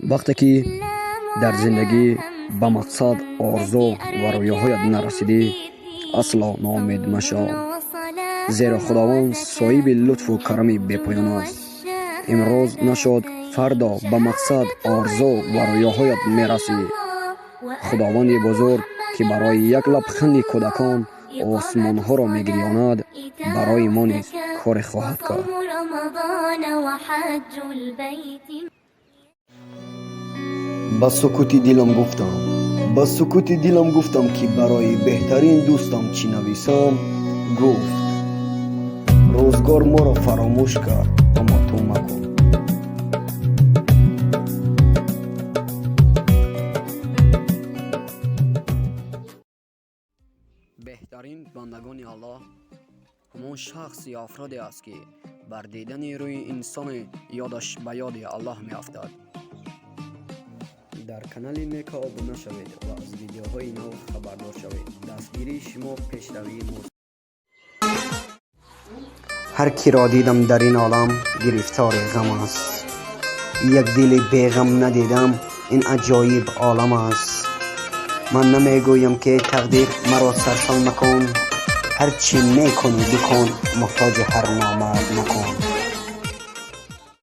Вақте ки дар зиндагӣ ба мақсад, орзу ва рӯёҳоят нарасидӣ, асло ноумед машав, зеро Худованд соҳиби лутфу карами бепоён аст. Имрӯз нашуд, фардо ба мақсад, орзу ва рӯёҳоят мерасӣ. Худованди бузург, ки барои як лабханди кӯдакон осмонҳоро мегирёнад, барои мо низ коре хоҳад кард. Ба сукути дилам гуфтам, ба сукути дилам гуфтам, ки барои беҳтарин дӯстам чӣ нависам, гуфт: рӯзгор моро фаромӯш кард, аммо ту макун. Беҳтарин бандагони Аллоҳ ҳамон шахс ё афроде аст, ки бар дидани рӯи инсоне ёдаш ба ёди Аллоҳ меафтад. Дар канали Мека обуна шавед ва аз видеоҳои нав хабардор шавед. Дастгирии шумо пешравии мост. Ҳар киро дидам дар ин олам гирифтори ғам аст. Як дили беғам надидам, ин аҷоиб олам аст. Ман намегӯям, ки тақдир маро сарсон макун, ҳар чӣ мекунӣ бикун, муҳтоҷи ҳар номард макун.